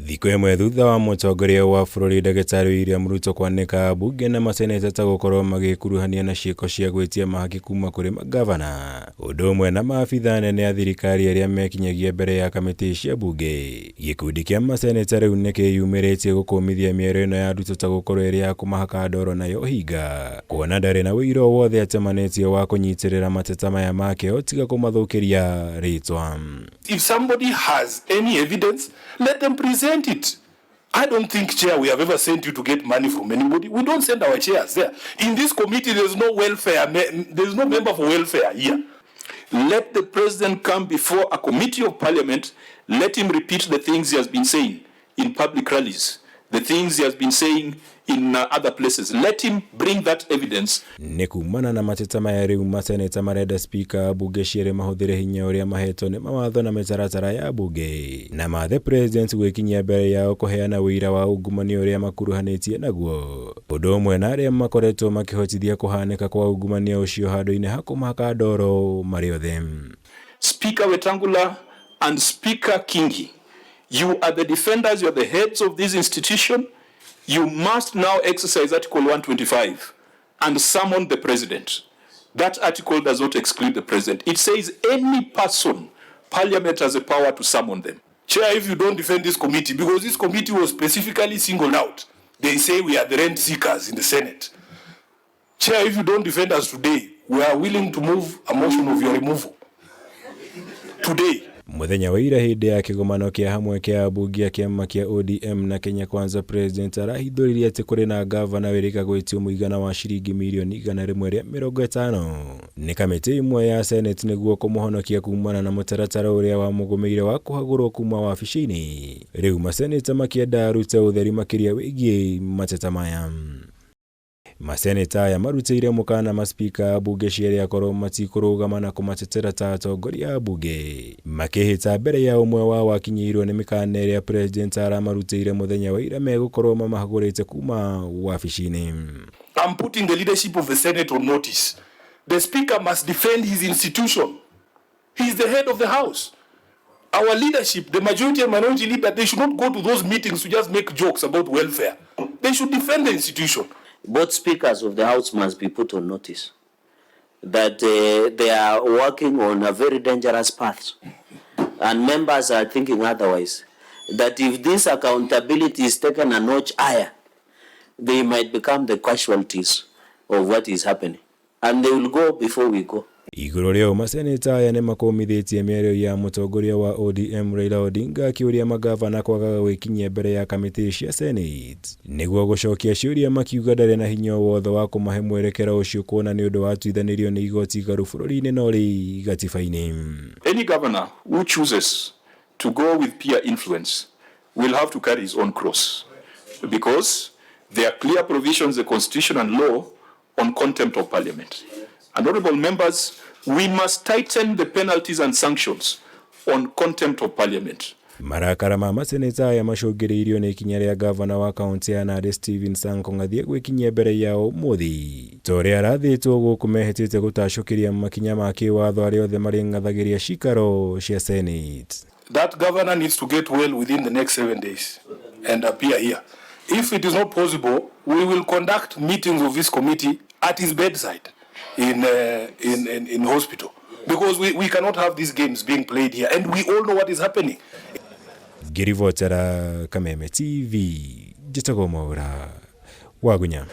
Thikũ ĩmwe thutha wa mũtongoria wa bũrũri Ndagĩtarĩ William Ruto kwanĩka ambunge na maseneta ta gũkorwo magĩkuruhania na ciĩko cia gwĩtia mahaki kuma kũrĩ mangavana, ũndũ ũmwe na maabitha anene a thirikari arĩa mekinyagia mbere ya kamĩtĩ cia mbunge. Gĩkundi kĩa maseneta rĩu nĩ kĩyumĩrĩtie gũkũmithia mĩario ĩno ya Ruto ta gũkorwo ĩrĩ ya kũmahaka ndoro na ya ũhinga, kuona ndarĩ na ũira o wothe atemanĩtie wa kũnyitĩrĩra mateta maya make o tiga kũmathũkĩria rĩtwa. If somebody has any evidence, let them present it. I don't think, Chair, we have ever sent you to get money from anybody. We don't send our chairs there. In this committee, there's no welfare, there's no member for welfare here. Let the president come before a committee of parliament. Let him repeat the things he has been saying in public rallies, the things he has been saying in other places. Let him bring that evidence. Nĩ kumana na mateta maya rĩu maseneta marenda spika bunge cierĩ mahũthĩre hinya ũrĩa mahetwo nĩ mawatho na mĩtaratara ya bunge na mathe president gwĩkinyia mbere yao kũheana ũira wa ungumania ũrĩa makuruhanĩtie naguo, ũndũ ũmwe na arĩa makoretwo makĩhotithia kũhanĩka kwa ungumania ũcio handũ-inĩ ha kũmahaka ndoro marĩ othe. Speaker Wetangula and Speaker Kingi, you are the defenders, you are the heads of this institution. You must now exercise Article 125 and summon the president. That article does not exclude the president. It says any person, parliament has the power to summon them. Chair, if you don't defend this committee, because this committee was specifically singled out, they say we are the rent seekers in the Senate. Chair, if you don't defend us today, we are willing to move a motion of your removal. Today. Mũthenya wa ira hĩndĩ ya kĩgomano kĩa hamwe kĩa ambunge a kĩama kĩa ODM na Kenya Kwanza, president arahithũririe atĩ kũrĩ na ngavana wĩrĩga gwĩtio mũigana wa ciringi mirioni 150 nĩ kamĩtĩ ĩmwe ya Senate nĩguo kũmũhonokia kumana na mũtaratara ũrĩa wamũgũmĩire wa kũhagũrwo kuma wabici-inĩ. Rĩu maseneta makĩenda arute ũtheri makĩria wĩgiĩ mateta maya. Maseneta aya marutĩire mũkana maspika a bunge cierĩ akorwo matikũrũgama na kũmatetera ta atongoria a bunge, makĩhĩta mbere ya ũmwe wao akinyĩirwo nĩ mĩkana ĩrĩa president aramarutĩire mũthenya wa ira megũkorwo mamahagũrĩte kuma wabici-inĩ. I'm putting the leadership of the Senate on notice. The speaker must defend his institution. He's the head of the house. Our leadership, the majority and minority leader, they should not go to those meetings to just make jokes about welfare. They should defend the institution. Both speakers of the house must be put on notice that they are working on a very dangerous path, and members are thinking otherwise. That if this accountability is taken a notch higher, they might become the casualties of what is happening, and they will go before we go. Igũrũ rĩa maseneta aya nĩ makũmithĩtie mĩario ya mũtongoria wa ODM Raila Odinga akĩũria magavana kwagaga gwĩkinyia mbere ya kamĩtĩ cia Senate nĩguo gũcokia ciũria, makiuga ndarĩ na hinya o wothe wa kũmahe mwerekera ũcio kuona nĩ ũndũ watuithanĩrio nĩ igoti igaru bũrũri-inĩ no rĩ gatiba-inĩ. Any governor who chooses to go with peer influence will have to carry his own cross, because there are clear provisions in the Constitution and law on contempt of parliament. And honorable members, we must tighten the penalties and sanctions on contempt of parliament. Marakara ma maseneta aya macũngĩrĩirio nĩ ikinya rĩa gavana wa kaunti ya Nandi Stephen Sang Kũng'athia gwĩkinyia mbere yao ũmũthĩ ta ũrĩa arathĩtwo gũkũ mehĩtĩte gũtacũkĩria makinya ma kĩwatho arĩa othe marĩng'athagĩria cikaro cia Senate. That governor needs to get well within the next 7 days and appear here. If it is not possible, we will conduct meetings of this committee at his bedside in hospital. Because we cannot have these games being played here, and we all know what is happening. Ngĩribotera Kameme TV, njĩtagwo Mwaũra Wagunya.